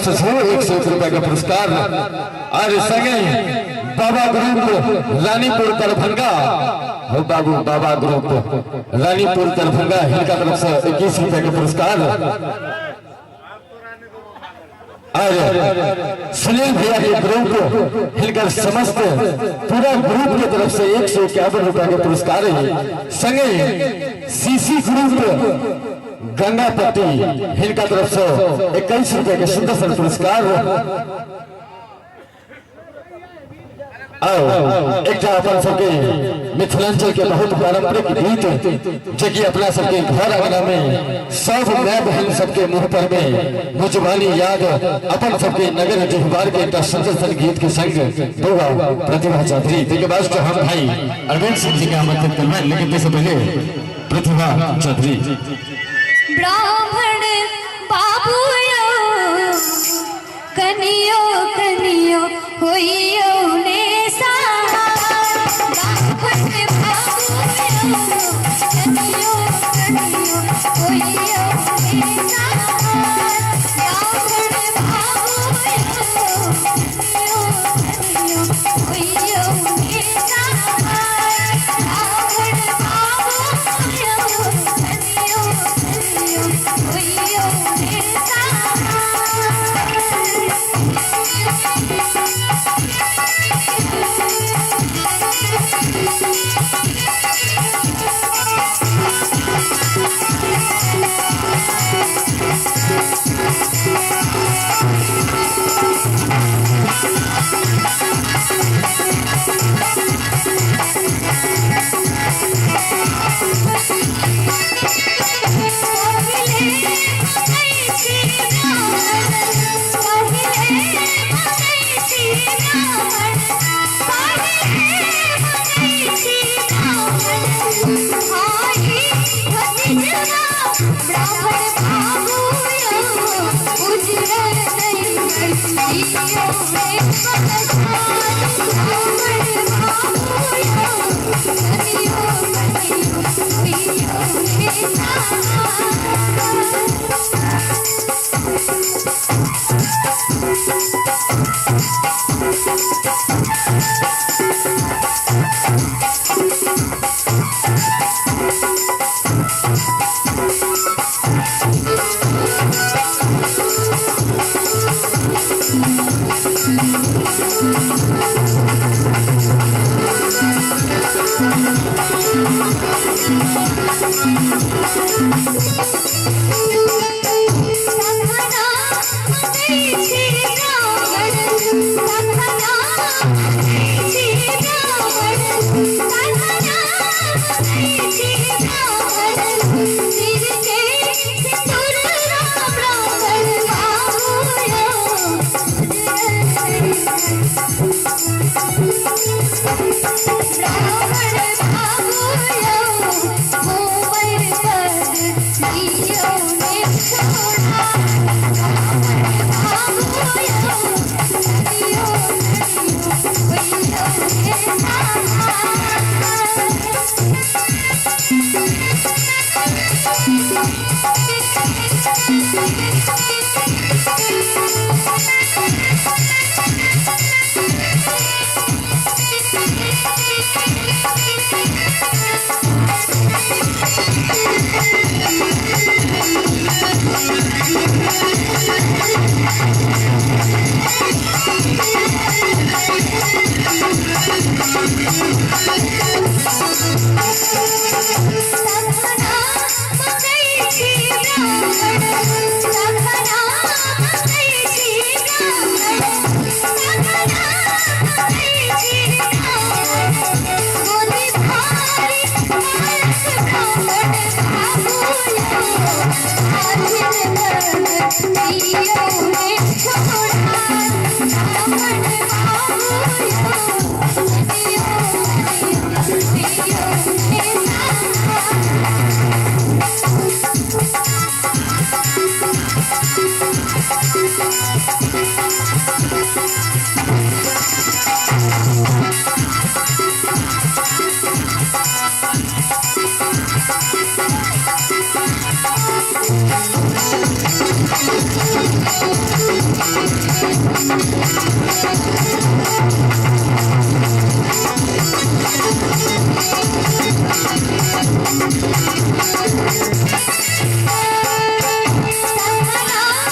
तरफ से सेहो 101 रुपया के पुरस्कार। और संगे बाबा ग्रुप रानीपुर दरभंगा, हो बाबू बाबा ग्रुप रानीपुर दरभंगा, हिनका तरफ से 21 रुपया के पुरस्कार। और सुनील भैया के ग्रुप, हिनकर समस्त पूरा ग्रुप के तरफ से 151 रुपया के पुरस्कार है। संगे सीसी ग्रुप गंगापट्टी, हिनका तरफ से 21 रुपया के सुंदर सन पुरस्कार। और एकटा अपन सबके मिथिलांचल के बहुत पारंपरिक गीत, जे कि अपना सबके घर अंगना में सब माय बहन सबके मुंह पर में मुजबानी याद, अपन सबके नगर जहुवार के एकटा सुंदर सन गीत के संग बौआ प्रतिभा चौधरी। ताहिके बाद हम भाई अरविंद सिंह जी के आमंत्रित करबनि, लेकिन ताहिसँ पहिले प्रतिभा चौधरी। ब्राह्मण बाबू यौ कनियो कनियो होइयो ने सहाय। ब्राह्मण बाबू यौ कनियो कनियो होइयो ने सहाय। ब्राह्मण बाबू यौ कनियो कनियो होइयो ने सहाय। ब्राह्मण बाबू यौ कनियो कनियो होइयो ने सहाय। पहिले मनै छी ब्राह्मण, पहिले मनै छी ब्राह्मण, पहिले मनै छी ब्राह्मण। भाई भतीजवा ब्राह्मण बाबू यौ उजरल नैहर दियौ रे बसाय। ब्राह्मण बाबू यौ कनियो कनियो होइयो रे सहाय। सखना मनै छी ब्राह्मण, सखना मनै छी ब्राह्मण, सखना मनै छी ब्राह्मण। सिर के सिंदूर ब्राह्मण बाबू यौ ब्राह्मण बाबू यौ कुंवर पद दियौ ने छोड़ा। ब्राह्मण बाबू यौ कनियो कनियो होइयो ने सहाय। सखना मनै छी ब्राह्मण, सखना मनै छी ब्राह्मण, सखना मनै छी ब्राह्मण। गोदी भारी बालक ब्राह्मण बाबू यौ बाझिन पद दियौ ने छोड़ा। ब्राह्मण बाबू यौ कनियो कनियो होइयो ने सहाय। सखना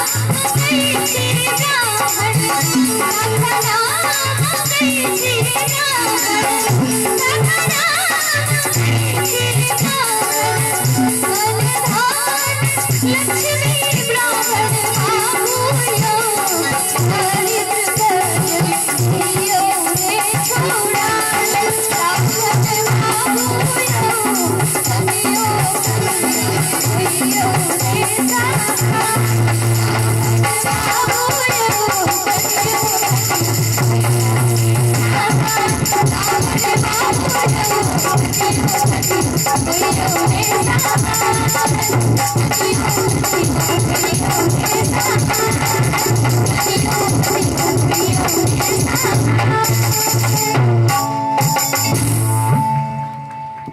मंगै छी ब्राह्मण, सखना मंगै छी ब्राह्मण, सखना मंगै छी ब्राह्मण, धन लक्ष्मी ब्राह्मण बाबू यौ, दरिद्र कयल दियौ रे छौड़ा, ब्राह्मण बाबू यौ, कनियो कनियो रे साखा।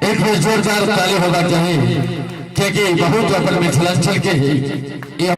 एक बेर जोरदार ताली होना चाहिए, क्योंकि बहुत अपन मिथिलांचल के ही ये।